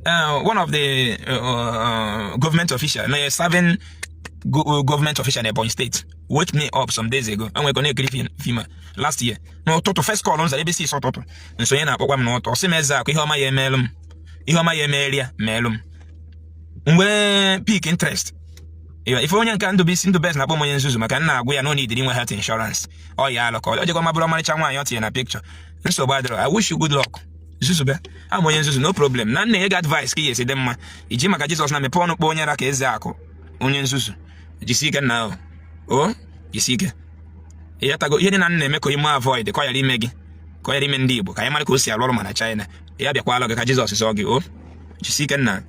One of the government official, no, serving government official in Ebonyi State, wake me up some days ago. Enwere na-ekiri film a last year n'ụtụtụ. First call m zara ebe 6 ụtụtụ. Nso onye na-akpọkwa m n'ụtụ, ọ sị m, "Eze akụ, ihe ọma ya emeelụ m, ihe ọma ya emeeli ya meelụ m." M wee pick interest. Ife onye nke Ndụbụisi Ndụbes na-akpọ m onye nzuzu maka nna agwụ ya na ọ na-ediri nwe health insurance. Ọ ya alụ ka ọ jekwa mabụrụ ọmarịcha nwaanyị ọ tinye na picture. Nsogbu adịrọ. I wish you good luck. Zuzube ama onye nzuzu, no problem. Na nna enye gị advice ka ị esi dị mma iji maka Jizọs na mepee ọnụ kpọọ onye ra ka eze akụ onye nzuzu. Jisi ike nna o, o jisi ike. Ịghọtago ihe dị na nna eme ka ime avoid ka ọ ghara ime gị, ka ọ ghara ime ndị Igbo, ka anyị mara ka o si arụ ọrụ. Ma na China ya bịakwala gị ka Jizọs zọọ gị. O jisi ike nna.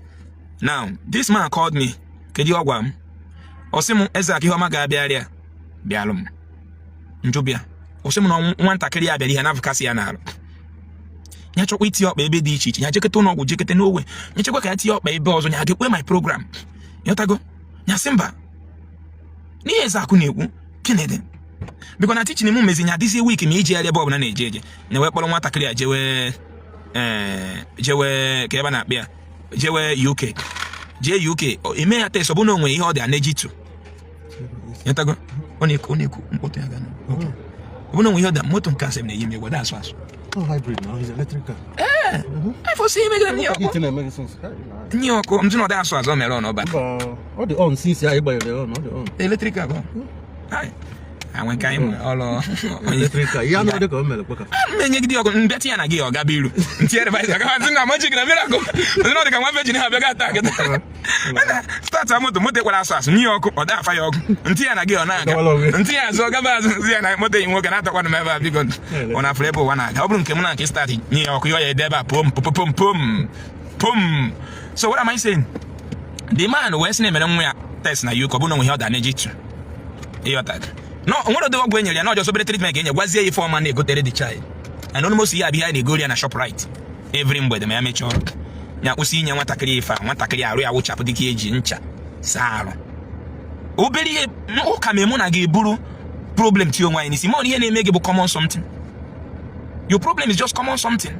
Now this man called me. Kedu ihe ọ gwa m? Ọ sị m, "Eze akụ, ihe ọma ga-abịarịa bịalụ m." Njụbịa, ọ sị m na nwatakịrị ya bịara ihe na-afụkasị ya n'alụ ya, chọkwa itinye ọkpa ebe dị iche iche, ya jekọta ụlọ ọgwụ, jekọta n'owe, ya chekwa ka ya tinye ọkpa ebe ọzọ, ya ga-ekwe my program. Yọtago ya sị mba n'ihe eze akụ na-ekwu. Gịnị dị biko na teaching m mezi ya adịzie weak ma ijegharị ebe ọbụla na-eje eje na wee kpọrọ nwatakịrị a jewe, ee, jewe ka ebe a na-akpị ya, jewe UK, jee UK eme ya test. Ọ bụ na o nwere ihe ọ dị allergic to. Yọtago ọ na-ekwu mkpọtụ ya gana. Ọ bụ na o nwere ihe ọ dị moto nke asị m na-eyi m egwu asụ asụ. Oh, hybrid now. He's electric car. Afọ si emegide m nye ọkụ. Ite na-eme gị since. Nye ọkụ m sị na ọ dị asụ azụ mere ọ n'ọba. Mba, ọ dị on since ya ịgbanyere on, ọ dị on. Electric car bụ anwe nke anyị nwere ọlụ. Electric car. Ihe anụ dị ka o mere kpọka. Mmenyegide ọkụ mbịa tinye na gị, ọ gaba iru ntinye device agawa nsị na magic na miracle nsị na ọ dị ka nwa virgin ha bịaga ata kịta start moto. Moto ekwara asụ asụ nye ọkụ, ọ da afa ya ọkụ. Ntinye ya na gị, ọ na-aga. Gawala onwe. Ntinye azụ, ọ gaba azụ. Nsị ya na moto enyi nwoke na-atakwanụ m ebe a. Biko, ọ na-afụrụ ebe ụwa na-aga. Ọ bụrụ nke m na nke start nye ya ọkụ ya, ọ ya ede ebe a pom pom pom pom pom. So what am I saying? The man wee sị na emere nwa ya test na UK, ọ bụrụ na onwe ihe ọ da na-eji tu. Ịghọta no nwere ụdị ọgwụ e nyere ya na ọjọọ obere treatment ka enye, gwazie ya ife ọma na-egotere the child and almost ya abịa ihe a na-egori ya na Shoprite every mgbede ma ya mechaa ọrụ. Ya kwụsị inye nwatakịrị ife a, nwatakịrị arụ ya wụchapụ dịka eji ncha saa arụ. Obere ihe ụka ma mụ na gị eburu problem tie onwe anyị n'isi. Ma ọ na ihe na-eme gị bụ common something. Your problem is just common something.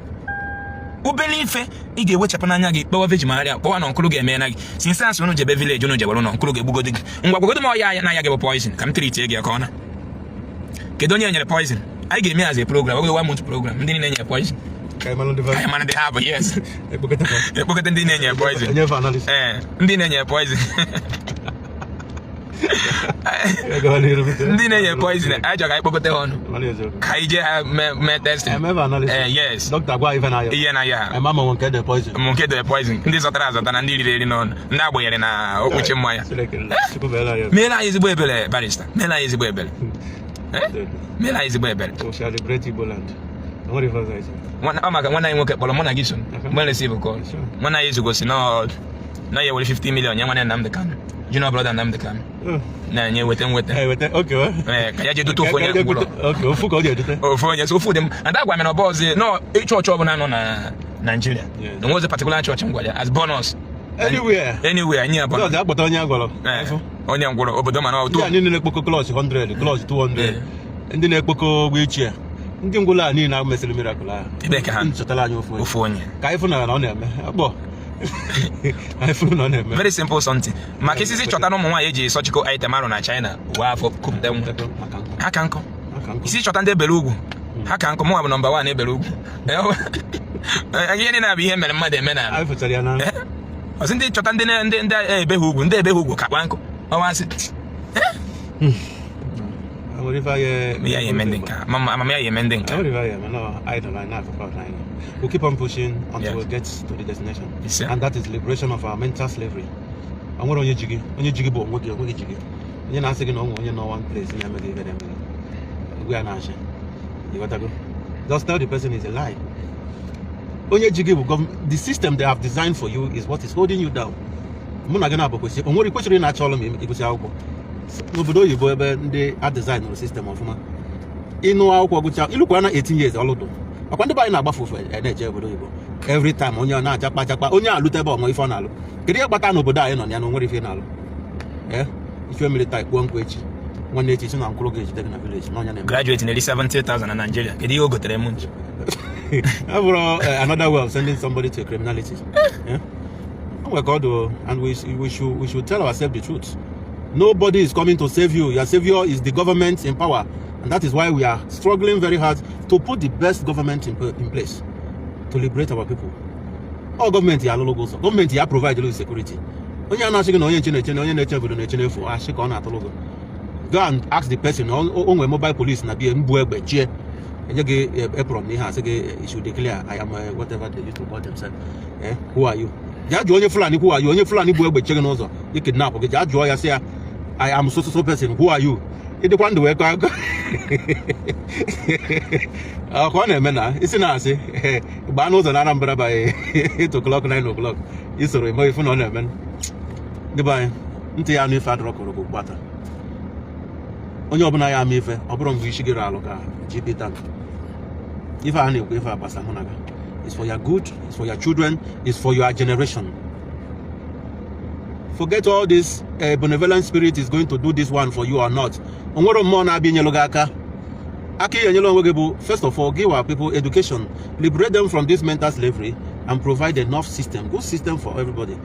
Obere ife ị ga-ewechapụ n'anya gị, kpọwa Virgin Maria, kpọwa na nkụrụ ga-eme na gị. Since asị unu jebe village, unu jebere ụlọ nkụrụ ga-egbugodi gị. Ngwa, gwagodo m ọya ya na ya gị bụ poison ka m treat gị ka ọ na. Kedu onye nyere poison? Anyị ga-eme as a program, ogodo one month program, ndị niile nyere poison. Ka anyị mara ndị Anyị mara ndị ha bụ, yes. Ekpokọta ha. Ekpokọta ndị na-enye poison. Enye fa analysis. Ee, ndị na-enye poison. Gawa n'iru, biko. Ndị na-enye poison, anyị chọrọ ka anyị kpokọta ha ọnụ. Mana eziokwu. Ka anyị jee ha mee testing. Eme fa analysis. Ee, yes. Dọkịta gwa ife na ya. Ihe na ya. Ema ma nwe nke dị poison. Mụ nke dere poison, ndị zọtara azọta na ndị riri eri n'ọnụ, ndị agbanyere na okpuchi mmanya. Chineke nna, Chukwu meere anyị ebere. Meere anyị ezigbo ebere, barrister, meere anyị ezigbo ebere. Eh? Meere anyị ezigbo ebere. We shall liberate Igbo land. O nwere ife ọzọ anyị chọrọ. Ọ maka nwanne anyị nwoke kpọrọ mụ na gị so mgbe receive call. Nwanne anyị ezugosi na ya ewere 50 million nye nwanne Nnamdi Kanu, junior brother Nnamdi Kanu, na-enye weta nweta. Eh, weta, okay. Ee, ka ya jee dute ofu onye ngwụrọ. Okay, ofu ka ọ ga-edute. Ofu onye, so ofu dị m ada gwa m na ọbọ ọzọ nọ chọọchị ọbụla nọ na Nigeria. Na nwe ozi particular chọọchị m gwara ya as bonus. Anywhere. Anywhere, nye ya bonus. Ndị ọzọ akpọta onye agwọrọ. Ee, onye ngwụrọ obodo mana Ndị otu a niile na-ekpokọ clutch 100, clutch 200. Ndị na-ekpokọ wheelchair. Ndị ngwụlọ a niile ahụ mesịrị miracle ahụ. Ebee ka ha nọ? Chọtara anyị ofu onye. Ofu onye. Ka anyị fụ na ọ na-eme. Akpọ. Anyị fụrụ na ọ na-eme. Very simple something. Maka isisi chọta na ụmụ nwaanyị eji surgical item arụ na China wee afọ kupụta nwa. Maka nkụ. Ha ka nkụ. Maka nkụ. Isi chọta ndị ebere ugwu, ha ka nkụ. Mụnwa bụ number 1 ebere ugwu. Ihe niile bụ ihe mere mmadụ eme na Anyị fụchara ya na ọsị ndị chọta ndị ndị ebeghị ugwu, ndị ebeghị ugwu kakwa nkụ ọnwa sị. Nwere ife anyị Ya eme ndị nka amam ya eme ndị nka. Nwere ife anyị eme no idle anyị na-afụkwa anyị. We'll keep on pushing until we get to the destination. Ise. And that is liberation of our mental slavery. O nwere onye ji gị, onye ji gị bụ onwe gị, onwe gị ji gị. Onye na-asị gị na ọ nwe onye nọ one place na-eme gị ife na-eme gị. Gwa ya na-achị. Ịghọtago? Just tell the person is a lie. Onye ji gị bụ the system they have designed for you is what is holding you down. Mụ na gị na-abụ kwesị o nwere kwesịrị ị na-achọ ọrụ ma ịgụsị akwụkwọ. N'obodo oyibo ebe ndị a designụrụ system ọfụma, ịnụ akwụkwọ gụcha ịlụkwa na 18 years ọlụdụ ọkwa. Ndị be anyị na-agbafe ofe na-eje obodo oyibo every time. Onye ọ na-ajakpa ajakpa, onye alụte ebe ọnwa ife ọ na-alụ. Kedu ihe kpata n'obodo anyị nọ na ya na o nwere ife ị na-alụ? Ee, ife mmiri taa ikpuo nkụ, echi nwanne echi si na nkwụrụ ga-ejide gị na village na ọnya na-eme. Graduate na-eri 70,000 na Nigeria. Kedu ihe o gotere m nju? Ọ bụrụ another way of sending somebody to criminality. Eh? O nwere ka ọ dị o, and we should tell ourselves the truth. Nobody is coming to save you. Your savior is the government in power, and that is why we are struggling very hard to put the best government in place to liberate our people. Ọ gọọmenti ya alụlụ gị ụzọ, gọọmenti ya provide gị security. Onye a na-asị gị na onye nche na-eche na onye na-eche obodo na-eche n'efu, asị ka ọ na-atụlụ gị. Go and ask the person. O nwere mobile police na bie mbu egbe chie enye gị apron na ihe, asị gị you should declare, "I am whatever they used to call themselves." Who are you? Jaa jụọ onye Fulani, "Who are you?" Onye Fulani bụ egbe chie gị n'ụzọ i kidnap gị, jaa jụọ ya, sị ya, "I am so so so person, who are you?" Ịdịkwa ndụ wee kọọ akụkọ ọ ka ọ na-eme na isi na-asị gbaa n'ụzọ na Anambra by 8 o'clock, 9 o'clock, isoro eme ifu na ọ na-eme. Ndị be anyị, ntị ya anụ ife adọrọ kụrụ gị gbata. Onye ọbụla ya ama ife, ọ bụrụ mgbe isi gị alụ ka GP tank. Ife a na-ekwu, ife a gbasa mụ na gị. It's for your good, it's for your children, it's for your generation. Forget all this benevolent spirit is going to do this one for you or not. O nwere mmụọ na-abịa inyelu gị aka. Aka ihe enyere onwe gị bụ, first of all, give our people education, liberate them from this mental slavery and provide enough system, good system for everybody.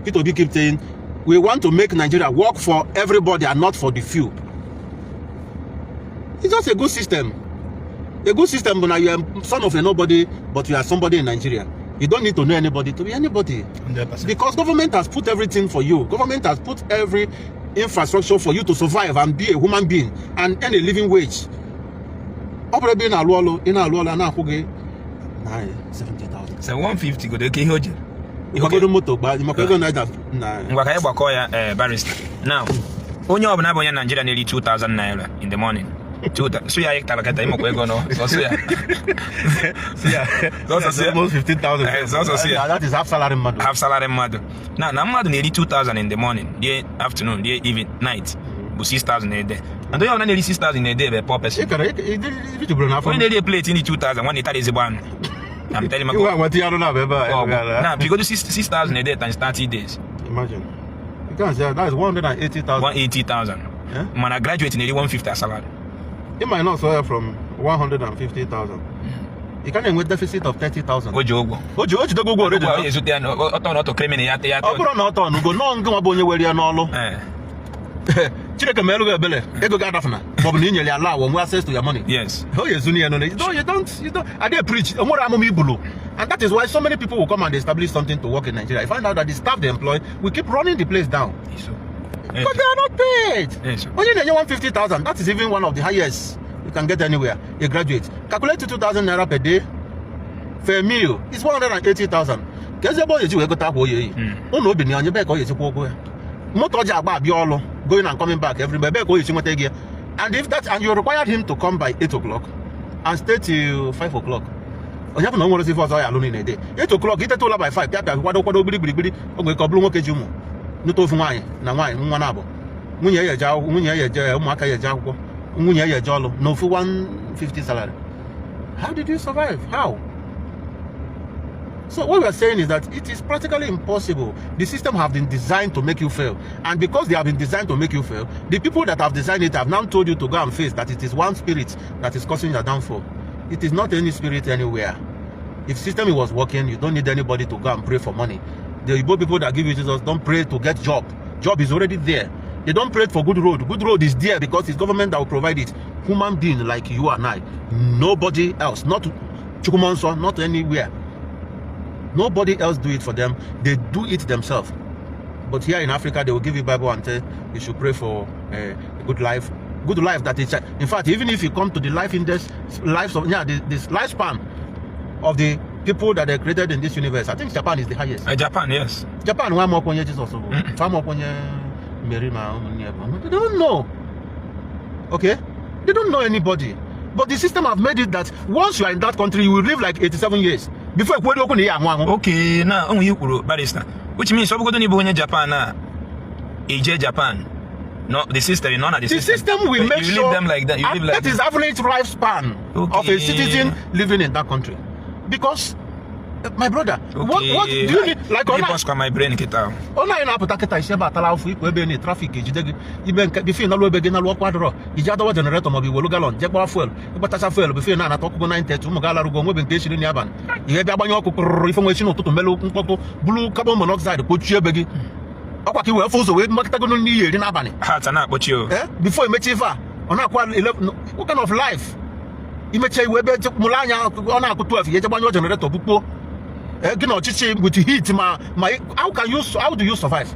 Peter Obi keep saying we want to make Nigeria work for everybody and not for the few. It's just a good system. A good system bụ na you are son of a nobody, but you are somebody in Nigeria. You don't need to know anybody to be anybody. 100%. Because government has put everything for you. Government has put every infrastructure for you to survive and be a human being and earn a living wage. Ọ bụrụ ebe ị na-alụ ọlụ, ị na-alụ ọlụ, a na-akwụ gị na 70,000. So 150 godo oke ihe o ji. Ịgbagodo moto gba maka ego na na Ngwa, ka anyị gbakọ ya. Barrister, now, onye ọbụla bụ onye Naijiria na-eri 2000 naira in the morning, so ya anyị tara kịta, ịmakwa ego nọ sọsọ ya. Sọsọ si ya. Almost 15,000. Sọsọ si ya. That is half salary mmadụ. Half salary mmadụ na mmadụ na-eri 2000 in the morning, rie afternoon, rie even night, bụ 6000 a day. And onye ọbụla na-eri 6000 a day bụ a poor person. Ị kara ijuburu n'afọ. Onye na-eri plate nri 2000, nwanne, ịtara ezigbo anụ. I'm telling you. Iwe anweta ya arụ na ebe a. Ọgwụ na pigodo 6000 a day times 30 days. Imagine. You can say that is 180,000. 180,000. Yeah? Mana graduate na-eri 150 as salary. It might not sell from 150,000. You can enwe deficit of 30,000. O ji ụgwọ. O jidego ụgwọ already. Ụgwọ ezute ya na ọtọ na ọtọ criminal ya ya. Ọ bụrụ na ọ tọ n'ugo nọọ, ngị nwa bụ onye were ya n'ọlụ. Chineke meelu gị ebele, ego gị adafuna, maọbụ na i nyere ya ala awọ nwee access to your money. Oh, yes, no, no, you don't, I dey preach, onwere amụma ibulu. And that is why so many people will come and establish something to work in Nigeria. You find out that the staff they employ will keep running the place down. So But they are not paid. Onye na-enye 150,000, that is even one of the highest you can get anywhere. A graduate. Calculate 2,000 naira per day for a meal. It's 180,000. Ka ezi ebe ọ ga-eji wee gote akwa oyi eyi. Ụlọ obi na onye ebe ka ọ ga-esi kwụọ ụgwọ ya. Moto ọ ji agba abịa ọlụ, going and coming back every ebe ka ọ ga-esi nweta ego ya. And if that, and you required him to come by 8 o'clock and stay till 5 o'clock. Onye bụ na o nwere ife ọzọ ya alụ niile ede 8 o'clock, iteta ụlọ by 5, pịa pịa, kwado kwado gbiri gbiri gbiri. O nwere ka ọ bụrụ nwoke ji ụmụ nụta ofu nwaanyị na nwaanyị nwa na-abụ, nwunye ya eje akwụkwọ, nwunye ya eje, ụmụaka ya eje akwụkwọ, nwunye ya eje ọlụ na ofu 150 salary. How did you survive? How? So what we are saying is that it is practically impossible. The system have been designed to make you fail. And because they have been designed to make you fail, the people that have designed it have now told you to go and face that it is one spirit that is causing your downfall. It is not any spirit anywhere. If system was working, you don't need anybody to go and pray for money. The Igbo people that give you Jesus don't pray to get job. Job is already there. They don't pray for good road. Good road is there because it's government that will provide it. Human being like you and I, nobody else, not Chukwumonso, not anywhere. Nobody else do it for them. They do it themselves. But here in Africa, they will give you Bible and say you should pray for a good life. Good life that is, in fact, even if you come to the life index, lives of, yeah, this lifespan of the people that they created in this universe, I think Japan is the highest. Japan, yes. Japan, nwa amaokwu onye Jizọs bụ, fa amaokwu onye Mary ma ụmụnne ya bụ. They don't know. Okay? They don't know anybody. But the system have made it that once you are in that country, you will live like 87 years. Before ekwuo okwu na ihe anwụ anwụ. Okay, na onwe ihe kwuru, barrister, which means ọ bụgodo na ịbụ onye Japan a eje Japan, no, the system, you know, na the The system, system will make you sure live them like that, you and live like that is average lifespan of a citizen living in that country. Because My brother, what do you need? Like, ọ Ọ na bọskwa my brain kịta. Ọ na anyị na-apụta kịta isi ebe atala afọ ikwu ebe na traffic ejide gị ibe nke before nalụ ebe gị nalụ ọkụ adọrọ iji adọwa generator maọbụ iwelu gallon jee gbawa fuel ịgbatacha fuel before na-anata ọkụgo 9:30 ụmụ gị alarugo nwebe nke eshiri n'abalị ihe bịa gbanye ọkụ kpụrụrụ ife nwe chi n'ụtụtụ melụ mkpọtụ bulu carbon monoxide kpochie ebe gị ọkwa ka i wee fụ ụzọ wee makịtagono n'iyi eri n'abalị. Heart na-akpọchi o. Eh, before imechi ife a ọ na-akwụ 11. What kind of life? Imecha iwe ebe mụrụ anya ọ na-akụ 12 ya eje gbanyụọ generator bukpuo. Eh, gị na ọchịchị with heat ma how do you survive?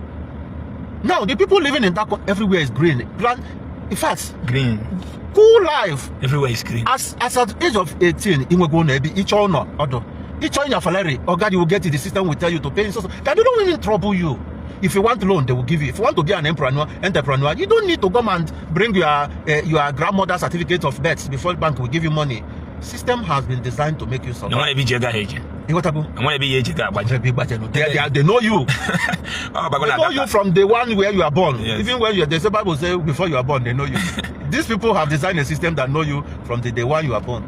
Now the people living in that everywhere is green plan, in fact, Green. Cool life. Everywhere is green. As at age of 18 inwego ụlọ ebe ịchọ ụlọ ọdụ ịchọ ịnya Ferrari, oga, you will get it. The system will tell you to pay so they don't even trouble you. If you want loan, they will give you. If you want to be an entrepreneur, you don't need to come and bring your grandmother certificate of birth before bank will give you money. System has been designed to make you Na survive. nwere ebe ije gaghị eje. Ịghọtago? Enwere ebe ihe eji ga agbaji. Ebe ịgbajenu. They know you. Ọ bago They na know you data. From the one where you are born. Yes. Even when you, they say, Bible say before you are born, they know you. These people have designed a system that know you from the day one you are born.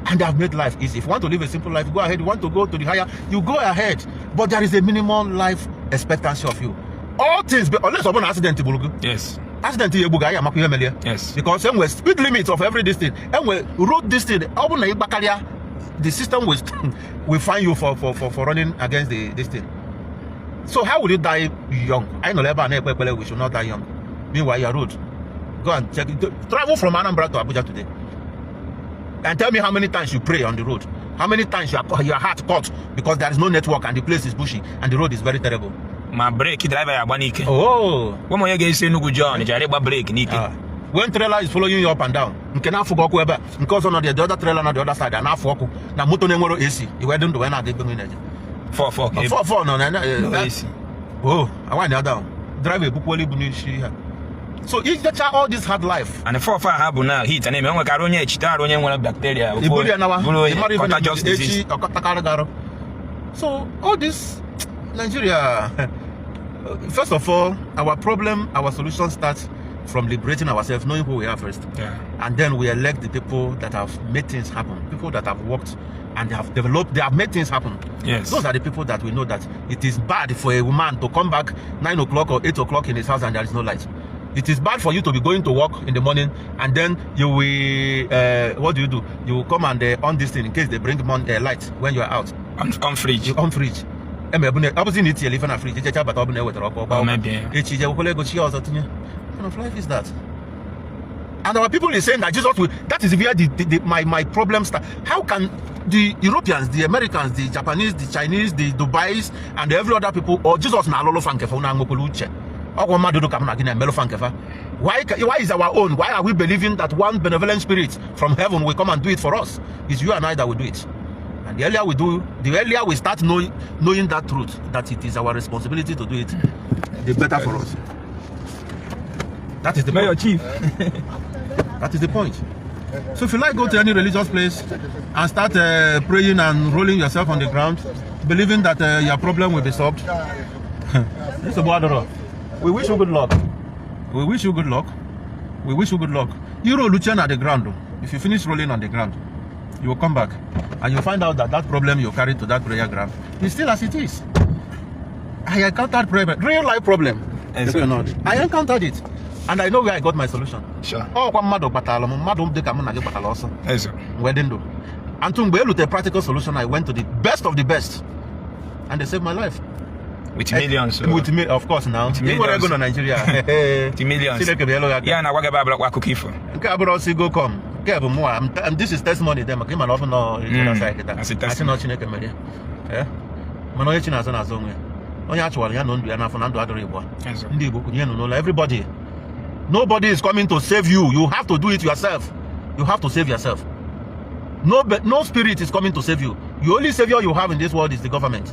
And they have made life easy. If you want to live a simple life, go ahead. You want to go to the higher, you go ahead. But there is a minimum life expectancy of you. All things, unless ọ accident gburu gị. Accident ya egbu gị, anyị amakwa ihe mere ya. Because enwe speed limit of every distance. Enwe road distance. Ọ bụrụ na ị gbakarịa, the system will fine you for running against the this thing. So how will you die young? Anyị nọrọ ebe a na-ekpe ekpere we should not die young. Meanwhile, your road. Go and check it. Travel from Anambra to Abuja today. And tell me how many times you pray on the road. How many times your heart cut because there is no network and the place is bushy and the road is very terrible. Ma brake driver ya agba n'ike. Oh. Gwa m onye ga-esi Enugu jee Ọnịcha ịgba brake n'ike. Ah. When trailer is following you up and down, nke na-afụ gị ọkụ ebe a, nke ọzọ nọ the other trailer nọ the other side a na-afụ ọkụ na moto na-enwero AC, iwe dị ndụ wee na-aga ebe ị na-eje. Fọ fọ ka ebe. Fọ fọ nọ na No AC. Oh, nwaanyị ada driver ebukwala ibu n'isi ha. So ijecha all this hard life. And fọ fọ ha bụ na heat na-eme enwekarị onye echite arụ onye nwere bacteria. Iburu ya nawa. Bụrụ Ị mara ife contagious na- disease. echi ọkọtakarị gị arụ. So all this Nigeria, first of all, our problem, our solution starts from liberating ourselves, knowing who we are first. And then we elect the people that have made things happen, people that have worked and they have developed, they have made things happen. Those are the people that we know that it is bad for a woman to come back 9 o'clock or 8 o'clock in his house and there is no light. It is bad for you to be going to work in the morning and then you will, what do? You will come and on this thing in case they bring light when you are out. On fridge. You on fridge. Eme ebune, ọ bụzi na itinyere ife na fridge, echecha bata ọ bụ na ewetara ọkụ ọkụ. Ọ mebie. Echi je wekwala ego chi ọzọ tinye. What kind of life is that? And our people is saying that Jesus will. That is where the my problem start. How can the Europeans, the Americans, the Japanese, the Chinese, the Dubais, and every other people, or Jesus na alolo fankefa una ngokolu uche. Ọgwụ mmadụ dị ka mụ na gị na-emelụ fankefa. Why is our own? Why are we believing that one benevolent spirit from heaven will come and do it for us? It's you and I that will do it. And the earlier we do, the earlier we start knowing that truth, that it is our responsibility to do it, the better for us. That is the Mayor point. Chief. That is the point. So if you like, go to any religious place and start praying and rolling yourself on the ground, believing that your problem will be solved. Mr. Boadoro, we wish you good luck. We wish you good luck. We wish you good luck. You roll Lucien at the ground, though. If you finish rolling on the ground, you will come back and you'll find out that that problem you carry to that prayer ground is still as it is. I encountered problem, real life problem. Yes, sir. I encountered it, and I know where I got my solution. Ọkwa mmadụ kpatara m mmadụ dị ka mụ na gị kpatara ọsọ Yes, sir. wee dị ndụ antụ mgbe elute practical solution, I went to the best of the best and they saved my life. With millions. With me, of course. Now With ị nwere millions. ego na Nigeria. With millions. Chineke bịa elu gị aka. Ya na-agwa gị ebe abụrụkwa akụkọ ifo. Nke a bụrụ ọsị go come, nke a bụ mụnwa. And this is testimony dem maka ịma na ọ bụ nọ Asị asị testimony. na Chineke mere ya. Eh? Mana onye chi na-azọ na-azọ onwe ya, onye a chụwara ya na ndụ ya n'afọ na ndụ adịrị Igbo. Yes, sir. Ndị Igbo kunye nụ n'ụlọ. Everybody, nobody is coming to save you. You have to do it yourself. You have to save yourself. No spirit is coming to save you. The only savior you have in this world is the government.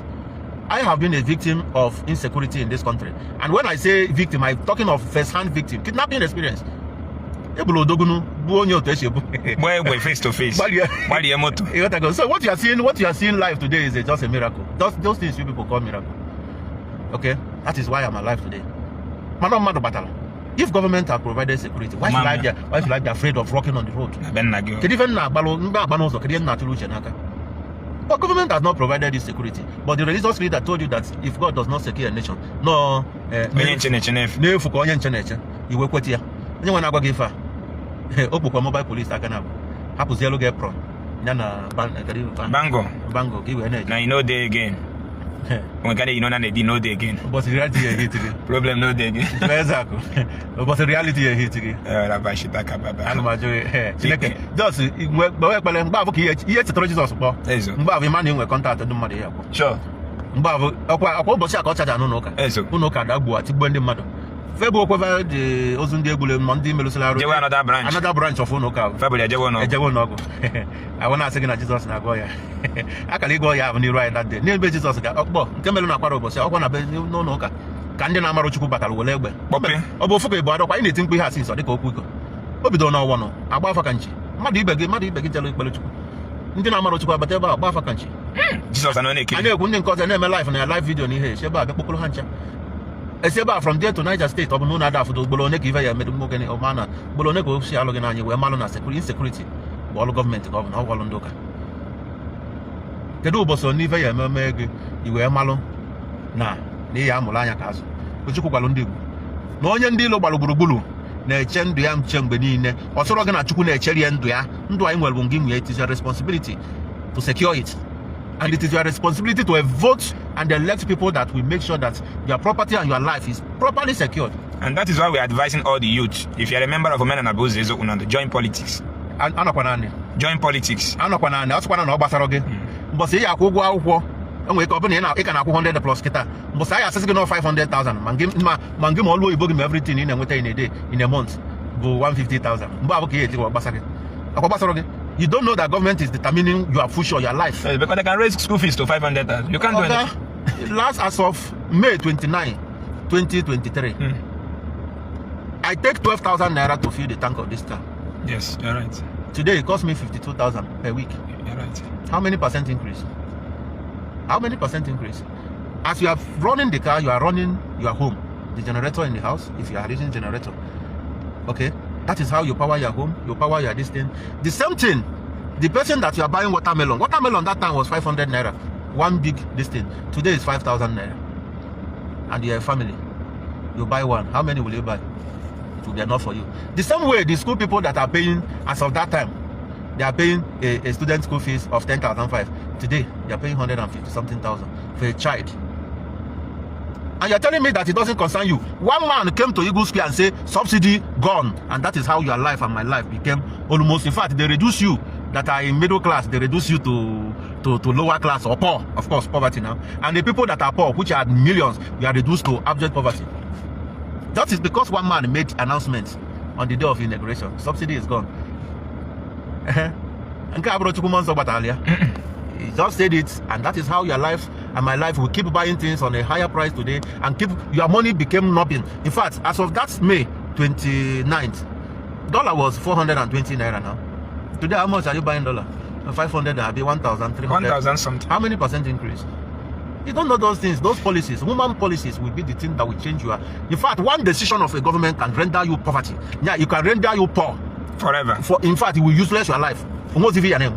I have been a victim of insecurity in this country, and when I say victim, I'm talking of first hand victim, kidnapping experience. Egburu odogunu bụ onye otu esi ebu. Gbaa egbe face to face. Gbalie. Gbalie moto. Ịghọtago? So what you are seeing live today is just a miracle. Those things you people call miracle. Okay, that is why I'm alive today. Mana mmadụ gbatara. If government have provided security, why should I be why should I be afraid of walking on the road? Na be nna gị. Kedu ife m na-agbalụ mgbe agba n'ụzọ? Kedu ihe m na-atụrụ uche n'aka? But government has not provided this security. But the religious leader told you that if God does not secure a nation, no, Onye nche na-eche n'efu. N'efu ka onye nche na-eche. Iwe kweta ya. Onye nwe na-agwa gị ife a, o kpokwa mobile police aka na abụ hapụzielu gị apron ya na kedu ife a? Bango. Bango ka i wee na-eje. Na you no dey again. When you know na dey no dey again. Ụbọchị reality ya ehit gị. Problem no dey again. Eze akụ, ụbọchị reality ya ehit gị. Rabashita kababa. Ana m ajụ gị, Chineke just gbewe ekpere mgbe abụ ka ihe chetara Jizọs kpọọ. Ezo. Mgbe abụ ịma na ị nwe contact ndị mmadụ ya kwụ. Sure. Mgbe abụ ọkwa ụbọchị a ka ọ chaja n'ụlọ ụka. Ezo. Ụlọ ụka dagbuo atigbuo ndị mmadụ, febu okweve dị ozu ndị egburu ma ndị merụsịrị arụ. Jewe another branch. Another branch of ụlọ ụka ahụ. February ejewe n'ọgụ. Ejewe n'ọgụ. Ahụ na-asị gị na Jizọs na-agwọ ya, akara ịgwọ ya ahụ n'iru anyị that day n'ebe Jizọs ga ọkpọ nke mere na akwara ụbọchị ọkwa na be n'ụlọ ụka ka ndị na-amarụ Chukwu batara were egbe. Kpọpe. Ọ bụ ofu ka ịbụ adọkwa anyị na-eti mkpu ihe asị nsọ dịka okwu iko. O bidoro n'ọwọ nọ agba afa ka nchi, mmadụ ibe gị jere ikpere Chukwu, ndị na-amarụ Chukwu abata ebe a gba afa ka nchi. Jizọs anọ A na-ekiri. na-ekwu ndị nke ọzọ na-eme live na ya, live video na ihe esi ebe a bịa kpokọrọ ha ncha, esi ebe a from there to Niger State. Ọ bụ na ụnụ ada afụdo ugboro one ka ife ya emedu nwoke ọma na ugboro one ka o si alụ gị n'anya wee malụ na insecurity bụ ọrụ gọọmenti ka ọ bụ na ọ bụ ọrụ ndị ụka. Kedu ụbọchị one ife ya eme mee gị i wee malụ na ị ya amụrụ anya ka azụ? Chukwu gwalụ ndị Igbo na onye ndị ilo gbara gburugburu na-eche ndụ ya nche mgbe niile. Ọ sọrọ gị na Chukwu na-echere ya ndụ ya. Ndụ anyị nwere bụ ngị nwee. It is your responsibility to secure it, and it is your responsibility to vote and elect people that will make sure that your property and your life is properly secured. And that is why we are advising all the youth. If you are a member of Omenana Buzo Eziokwu, join politics. Anọkwa naanị. Join politics. Anọkwa naanị. Ọ sịkwana na ọ gbasara gị. Mbọsị ị akwụ ụgwọ akwụkwọ, enwere ike ọ bụrụ na ị ka na-akwụ 100 plus kịta, mbọsị anyị asịsị gị na 500,000, ma ngị ma ọlụ oyibo gị ma everything ị na-enweta in a day, in a month bụ 150,000, mgbe abụ ka ị etikwa gbasa gị akwa gbasara gị. You don't know that government is determining your future, your life. Yes, because they can raise school fees to 500,000. You can't do Oga, anything. Last, as of May 29, 2023, I take 12,000 naira to fill the tank of this car. Yes, you're right. Today it cost me 52,000 per week. You're right. How many percent increase? How many percent increase? As you are running the car, you are running your home, the generator in the house, if you are using generator. Okay, that is how you power your home, you power your this thing. The same thing, the person that you are buying watermelon, watermelon that time was 500 naira, one big this thing. Today is 5,000 naira. And you're a family. You buy one. How many will you buy? It will be enough for you. The same way, the school people that are paying as of that time, they are paying a student school fees of 10,005. Today, they are paying 150 something thousand for a child. And you're telling me that it doesn't concern you. One man came to Eagle Square and say, "Subsidy gone." And that is how your life and my life became almost. In fact, they reduce you that are in middle class, they reduce you to lower class or poor. Of course, poverty now. And the people that are poor, which are millions, we are reduced to abject poverty. That is because one man made announcements on the day of inauguration. "Subsidy is gone." Nke a bụrụ Chukwu mmụọ nsọ gbatara ya. He just said it, and that is how your life and my life will keep buying things on a higher price today and keep your money became nothing. In fact, as of that May 29th, dollar was 420 naira now. Today, how much are you buying dollar? 500, be 1,300. 1,000 something. How many percent increase? You don't know those things. Those policies, woman policies, will be the thing that will change your. In fact, one decision of a government can render you poverty. Yeah, it can render you poor. Forever. For in fact, it will useless your life. Almost if your name.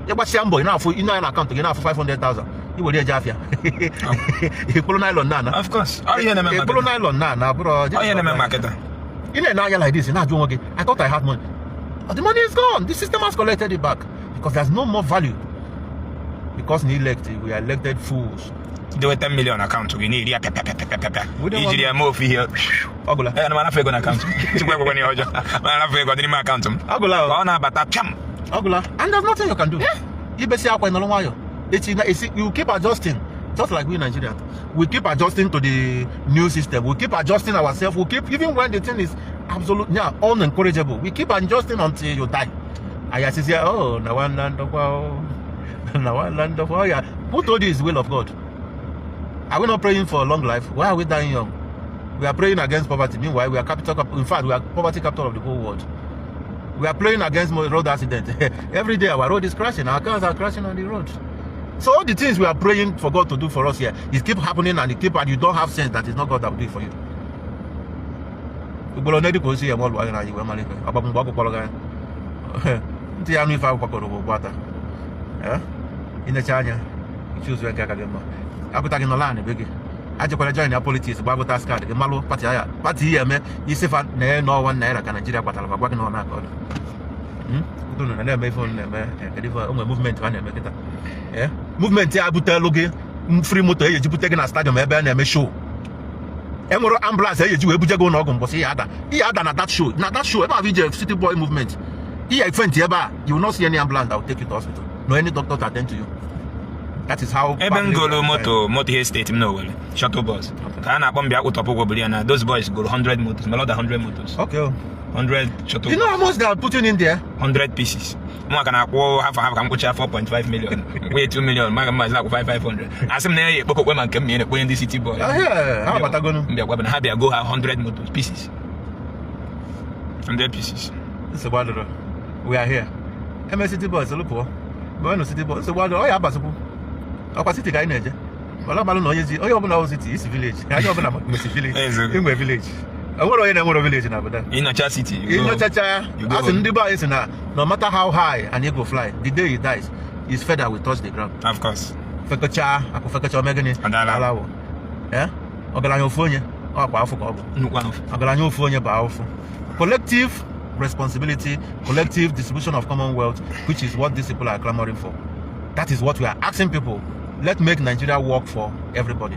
Ịgbasịa mbọ ị na-afụ ị na akaụntụ gị na-afụ 500,000 i were eje afịa ịkpụrụ nylon na ana. Of course. Ọ ihe na-eme Ịkpụrụ marketer. Nylon na ana bụrụ. Ọ ihe na-eme marketer. Ị na-ene anya like this, ị na-ajụ onwe gị, "I thought I had money." But the money is gone. The system has collected it back because there's no more value, because na elect we are elected fools. Dewe 10 million akaụntụ gị na-eri ya pịa pịa pịa pịa pịa pịa. We don't Ijiri ya mee ofu ihe. Ọgụla. Ee, na m anafu ego na akaụntụ m. Chukwu ekwekwe n'ihe ọjọọ. Ma anafu ego dị n'ime akaụntụ m. Ọgụla. Ka ọ na-abata pịam. Ọgụla. And there's nothing you can do. Ibesi akwa ịnọrọ nwayọ echi na esi. You keep adjusting, just like we Nigerians, we keep adjusting to the new system. We keep adjusting ourselves. We keep, even when the thing is absolute, yeah, unencourageable, we keep adjusting until you die. Ayasisi, oh, na one land of oh, na one land of oh, yeah. Who told you it's the will of God? Are we not praying for a long life? Why are we dying young? We are praying against poverty. Meanwhile, we are capital, in fact, we are poverty capital of the whole world. We are praying against road accident. Every day our road is crashing. Our cars are crashing on the road. So all the things we are praying for God to do for us here, it keep happening and it keep, and you don't have sense that it's not God that will do it for you. Ugboro one dị ka o si eme ọlụ anyị na anyị wee mara ife ọgbapụ mgbe ọ gụkwọrọ gị anya ntị ya anụ ife ahụ kwakọrọ bụ gbata. Eh? Inecha anya, ichuzu nke aka gị mma. Agụta gị nọla be gị. Ajekwala join ya politics, gba voters card gị, malụ party ya, party ya eme isi fa na n'ọnwa naira ka Naijiria kpatara gwa gị na ọ na-aka ọdụ. Unu na-eme ife unu na-eme, kedu ife o nwere movement ha na-eme kịta? Movement ya butelu gị free moto eji bute gị na stadium ebe a na-eme show. Enwere ambulance eji wee buje gị ụlọ ọgwụ mbọsị ihe ada, ihe ada na that show, na that show ebe ahụ ije City Boy Movement, ihe faint ebe a, you will not see any ambulance that will take you to hospital, no any doctor to attend to you. That is how Ebe m goro moto ihe steeti m n'Owerri, shuttle bus ka a na-akpọ m bịa kwụtọpụ ụgwọ buru ya na those boys goro 100 motos, melọda 100 motos. 100 shuttle. You know how much they are putting in there? 100 pieces. Mụ ka na-akwụ half half ka m kwụcha 4.5 million, kwụnye 2 million, maga mmazi akwụ 5500. Asị m na ya ekpokokwe ma nke m na ekponye ndị City Boy. Ha abatagonu. Mbịa gwa na ha bịa go ha 100 motos pieces, 100 pieces. Nsogbu adịrọ, we are here. Eme City Boys lụpụọ mgbe City Boys, nsogbu adịrọ, ọ ya abazikwu ọkwa city ka anyị na-eje. Mana malụ na onye zi onye ọbụla wụ city isi village, onye ọbụla mesi village. Eziokwu. Inwe village, enwere onye na-enwere village na obodo a. Ịnọcha city, you go. Inyochacha. You go Asị ndị be anyị sị na no matter how high an eagle fly, the day he dies, his feather will touch the ground. Of course. Fekọcha akụ, fekọcha, ome gịnị? Ọdala. Alawụ. Ọgaranya ofu onye ọkwa afọ ka ọ bụ. Nnukwu ahụ. Ọgaranya ofu onye bụ ahụfụ. Collective responsibility, collective distribution of commonwealth, which is what these people are clamoring for. That is what we are asking people. Let's make Nigeria work for everybody.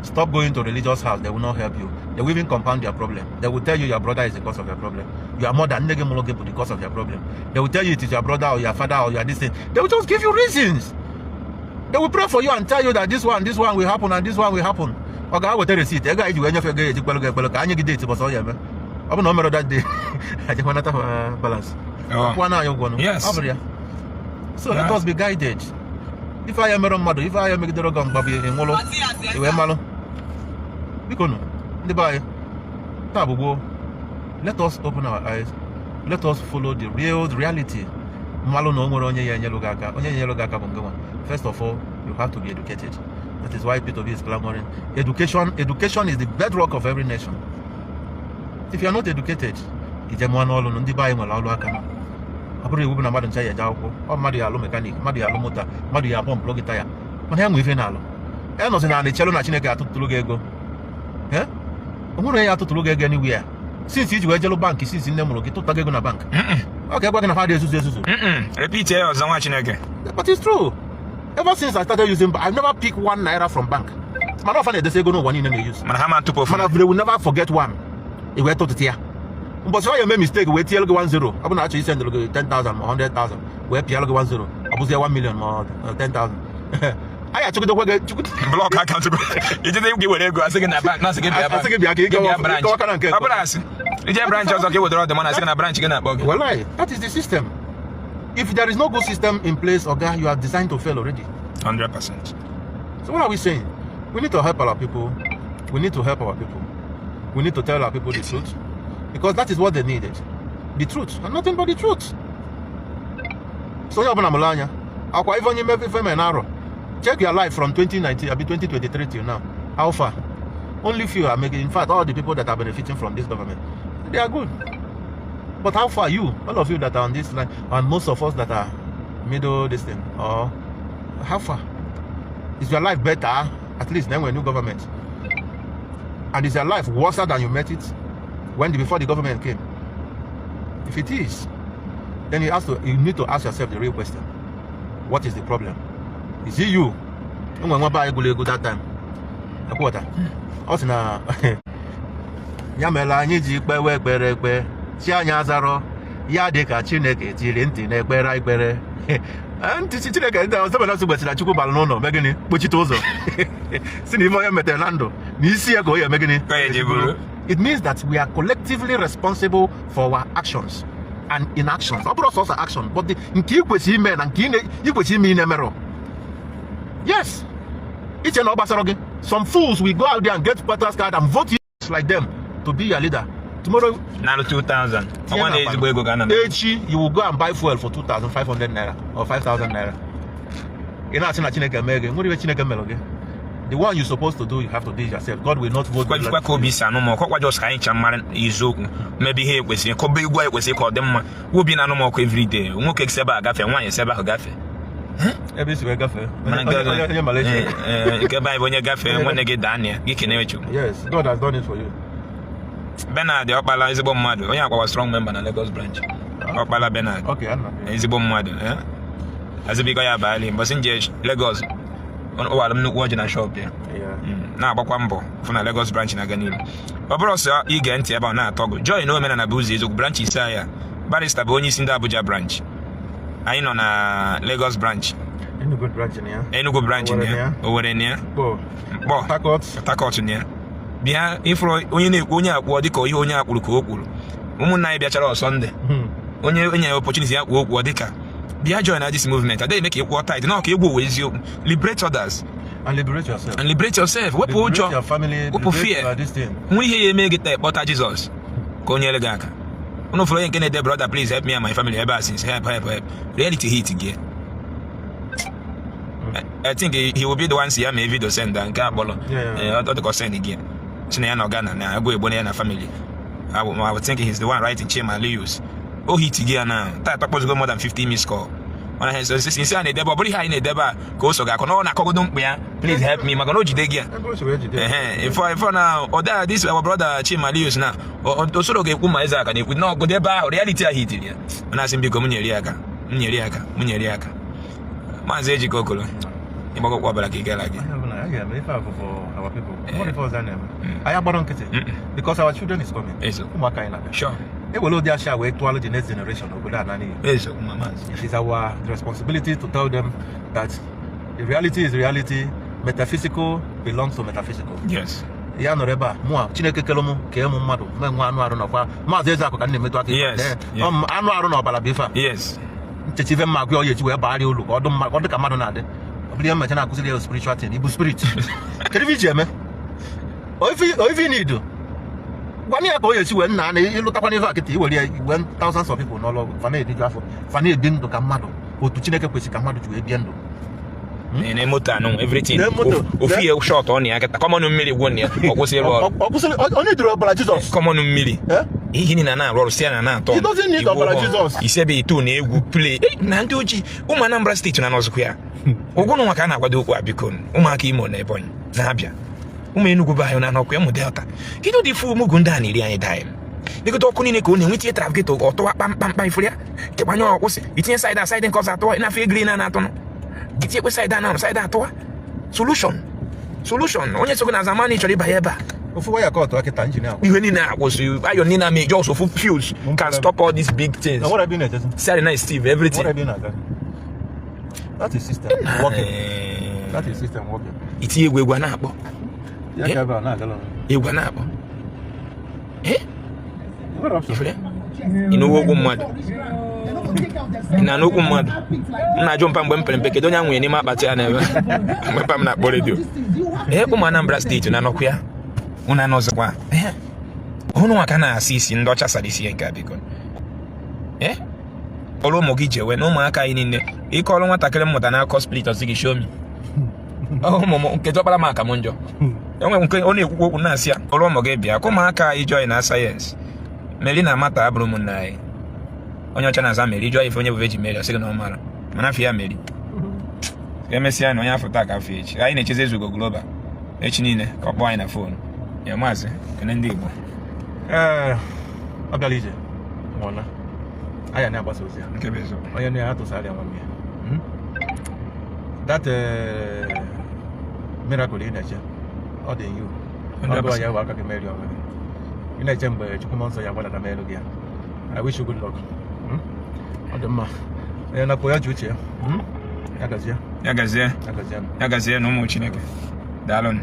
Stop going to religious house. They will not help you. They will even compound your problem. They will tell you your brother is the cause of your problem, your mother, nne gị mụrụ gị, bụ the cause of your problem. They will tell you it is your brother or your father or your this thing. They will just give you reasons. They will pray for you and tell you that this one, this one will happen and this one will happen. Ọ ga-aweta receipt ego anyị ji wee nyefe ego ya, eji kwelu gị ekpere ka anyị gị date bọsọ ọ ya eme. Ọ bụ na o mere that day, ajekwanata balance. Oh. Kwụọ na anyị ụgwọ nụ. Yes. Ọ bụrụ ya. So let us be guided. Ife anya mere mmadụ, ife anya megidere gị mgbabụ ịnwụrụ iwee malụ. Biko nụ, ndị be anyị, taa bụ gboo. Let us open our eyes. Let us follow the real reality. Mmalụ na o nwere onye ya enyelu gị aka. Onye ya enyelu gị aka bụ ngị nwa. First of all, you have to be educated. That is why Peter Obi is clamoring education. Education is the bedrock of every nation. If you are not educated, ije mụọ n'ọlụ. Ndị be anyị nwere ọlụ aka nọ. Ọ bụrụ iwu bụ na mmadụ ncha ya eje akwụkwọ. Ọ mmadụ ya alụ mechanic, mmadụ ya alụ moto, mmadụ ya pọmpụrụ gị taya, mana ya nwe ife na-alụ ya nọzi na echelu na Chineke atụtụrụ gị ego. O nwere onye ya atụtụrụ gị ego anywhere since iji wee jelu bank, since nne mụrụ gị tụta gị ego na bank. Ọ ga-egwa gị na fa dị ezuzu ezuzu. Repeat ya ọzọ, nwa Chineke. But it's true. Ever since I started using, I've never picked ₦1 from bank. Mana ọfa na-edesa ego n'ụwa niile na-use. Mana ha ma tụpụ ofu. Mana they will never forget one. I wee tụtụta ya mbọsị ọ ya eme mistake wee tinyelu gị 10. Ọ bụ na achọ isendụrụ gị 10,000 ma 100,000, wee pịalụ gị 10, ọ bụzie 1 million ma ọ 10,000. Anyị achọgidekwa gị Block account gị. Ijide gị were ego, asị gị na bank na-asị gị bịa. Asị gị bịa ka ị Gị bịa branch. ịkọwa aka na nke. Ọ bụrụ asị ije branch ọzọ ka ị wetara ọdịma na asị gị na branch gị na-akpọ gị. Well, that is the system. If there is no good system in place, Oga, you are designed to fail already. 100%. So what are we saying? We need to help our people. We need to help our people. We need to tell our people the truth. Because that is what they needed. The truth. And nothing but the truth. So onye ọbụla mụrụ anya. Akwa ife onye mefe ife mere na arọ. Check your life from 2019, abi 2023 till now. How far? Only few are making, in fact, all the people that are benefiting from this government, they are good. But how far you, all of you that are on this line, and most of us that are middle this thing, or how far? Is your life better? At least then we're new government. And is your life worse than you met it before the government came? If it is, then you need to ask yourself the real question. What is the problem? Is it you? Nwe nwa be anyị gụrụ ego that time. Ekwuọta. Ọ sị na ya mere anyị ji kpewe ekpere ekpe chi anyị azarọ ya, dị ka Chineke tiri ntị n'ekpere ekpere ntị chi Chineke ndị ọzọ mere ọsọ gbesịrị Chukwu bara n'ụlọ mee gịnị, kpochite ụzọ, si na ife onye metere na ndụ na isi ya ka o ya eme gịnị. Ka ya ji bụrụ. It means that we are collectively responsible for our actions and inactions. Ọ bụrụ sọsọ action, but nke ị kwesịrị ime na nke ị kwesịrị ime ị na-emerọ. Yes, iche na ọ gbasara gị. Some fools will go out there and get voters card and vote you like them to be your leader tomorrow. Narụ 2000 ọnwa na ezigbo ego ga na. Echi you will go and buy fuel for 2500 naira or 5000 naira. Ị na-asị na Chineke mee gị. Nwere ihe Chineke mere gị? The one you supposed to do, you have to do it yourself. God will not vote. Kwa ka obi si anụ m ọkụ ọkwa just ka anyị ncha mara eziokwu, mebe ihe ekwesịrị kọba egwu anyị kwesịrị ka ọ dị mma. Obi na-anụ m ọkụ everyday, nwoke si ebe a gafe, nwaanyị si ebe ahụ gafe. Ebe isi wee gafee. Mana nke ọzọ Onye Malaysia. Nke be anyị bụ onye gafee, nwanne gị daa na ya, gị kene Chukwu. Yes, God has done it for you. Bernard Ọkpala, ezigbo mmadụ, onye akwawa strong member na Lagos branch. Ọkpala Bernard. Okay, ana m. Ezigbo mmadụ, eh? Azụbiko ya abalị mbọsị nje Lagos, ọ wara m nnukwu ọjị na shop ya. Na-agbakwa mbọ fụ na Lagos branch na-aga n'ihu. Ọ bụrụ ọsọ ige ntị ebe ọ na-atọ gụ, join Omenala bụ ụzọ eziokwu branch ise ya. Barrister bụ onye isi ndị Abuja branch, anyị nọ na Lagos branch. Enugu branch na ya. Enugu branch na ya, Owerri na ya. Mkpọ. Mkpọ. Port Harcourt. Port Harcourt na ya. Bịa ịfụrụ onye na-ekwu, onye akpụọ dịka ihe onye akpụrụ ka o kwuru. Ụmụnna anyị bịachara ọsọ ndị onye onye ya opportunity ya kwuo okwu, ọ dịka bịa join na this movement. Adịghị eme ka ị kwụọ tithe na ọka egwu ụwa eziokwu. Liberate others. And liberate yourself. And liberate yourself. Wepụ Liberate ụjọ your family. wepụ Liberate fear. your this thing. Nwe ihe ya eme gị taa, kpọta Jizọs ka o nyere gị aka. Unu fụrụ onye nke na-ede, "Brother, please help me and my family" ebe a since. Help, help, help. Reality hit gị. I think he will be the one si ya mee video send nke akpọrọ. Ọ dịka ọ send gị si na ya nọ Ghana na agụ egbo na ya na family. I would think he's the one writing Chima Lewis. O hit gị ya na taa, tọkpọzigo more than 50 missed call. Mana ha isi a na-edebe, ọ bụrụ ihe anyị na-edebe a ka o so ga-akọ na ọ na-akọgodo mkpu ya, "Please help me," maka na o jide gị ya. Ebe o si wee jide. Ehe, ifo na ọda this our brother Chima Lewis na osoro ga-ekwu ma eze aka na-ekwu na ọgụdụ ebe ahụ reality ahụ hitiri ya. Ọ na-asị m, biko, m nyere ya aka, m nyere ya aka, m nyere ya aka. Maazị Ejike Okolo, ịgbagokwa ọbara ka ị gara gị. Onye ọbụla, anyị ga-eme ife a bụ for our people. What if ọzọ na-eme? Anyị agbara nkịtị. Because our children is coming. Eziokwu. Ụmụaka anyị na-abịa. Ewere ụdị asha wee tụọlụ the next generation obodo a na n'iyi. Eziokwu, ma maazị. It is our responsibility to tell them that the reality is reality. Metaphysical belongs to metaphysical. Ya nọrọ ebe a, mụa Chineke kere mụ kee mụ mmadụ mee nwa anụ arụ nọkwa Maazị Ezeakụ ka m na-emetụ aka. Ọ anụ arụ na ọbara bụ ife a. Nchechi ife mma agụ ya echi wee bagharịa olu ka ọ dị mma, ka ọ dị ka mmadụ na-adị. Ọ bụrụ ihe mmecha na-akụziri ya spiritual thing, ibu spirit. Kedu ife iji eme? O ife ị need gwana ya ka o esi wee nna na ịlụtakwana ife a kịta iwere ya wee thousands of people n'ọlụ ọgwụ fa na-ediju afọ, fa na-ebi ndụ ka mmadụ otu Chineke kwesịrị ka mmadụ ji wee bie ndụ. Na moto anụ, everything. Na moto. Ofu ihe short ọ na ya kịta, common mmiri gwụ na ya, ọ kwụsị ịrụ ọrụ. Ọ kwụsịrị onye duru ọbara Jizọs. Common mmiri. Eh? Ihe niile na-arụ ọrụ si ya na na-atọ. He doesn't need ọbara Jizọs. Isebe itu na egwu play. Na ndị ojii ụmụ Anambra steeti na nọzụkwa ya ụgwụ nwa ka a na-akwado okwu a. Biko, ụmụaka Imo na Ebonyi na-abịa, ụmụ Enugwu be anyị na anọkwa ya, ụmụ Delta, kedu ụdị ife ụmụgụ ndị a na-eri anyị dime legote ọkụ niile ka ọ na-enweta traffic ọtụwa kpamkpamkpam ifuru ya kegbanye ọkwụsị itinye side a, side nke ọzọ atụwa ịnafe green a na-atụnụ itinyekwe side a na side atụwa. Solution, solution, onye sogo na zamani chọrọ ịbanye ebe a. Ofu waya ka ọtụ akịta engine ahụ. Ihe niile akwụsị ayọ niile ama just ofu fuse can stop all these big things. Na what have been na-echezi? Saturday night Steve, everything. What have been na-aga? That is system working. That is system working. Itinye egwu, egwu a na-akpọ. Ya ka ebe a na-agala onwe. Egwu a na-akpọ. Eh? What option? Ifere? Ị nụwo okwu mmadụ? Ị na-anụ okwu mmadụ? M na-ajụ mpa mgbe m pere mpe, kedu onye a nwere n'ime akpati ya n'ebe mgbe mpa m na-akpọ redio. Ee, ụmụ Anambra steeti na-anọkwa ya, unu anọzikwa. Ee, ụnụ nwa ka na-asị isi ndị ọcha sara isi ya nke a. Biko, ee, ọrụ ụmụ gị jewe na ụmụaka anyị niile ịkọrọ nwatakịrị mmụta na-akọ spirit, ọsị gị, "Show me." Ụmụ m nke jọkpara m aka m njọ enwe nke ọ na-ekwukwu okwu na-asị ya ọrụ ụmụ gị bịa ka ụmụaka anyị join na sayensị. Mary na Mata abụrụ ụmụnna anyị. Onye ọcha na-aza Mary, jụọ ife onye bụ Virgin Mary, ọ sị gị na ọ mara mana afọ ya Mary. Ka emesịa na onye afọ taa ka afọ echi anyị na-echezi Ezugo Global echi niile ka ọ kpọọ anyị na phone ya. Maazị, kene ndị Igbo. Ee, ọ bịara ije nwụọla anya na-agbasa ozi ya. Nke bụ eziokwu. Onye na ya tụsara ya nwanne ya. That miracle ị na-eche, ọ dị you. Ọ bụ ya bụ aka gị meri onwe gị. Ị na-eche mgbe Chukwu mmụọ nsọ ya gbadata n'elu gị ya. I wish you good luck. Ọ dị mma. Onye nakwa ya ji uche ya. Ya gazie. Ya gazie. Ya gazie. Ya gazie na ụmụ Chineke, daalụnụ.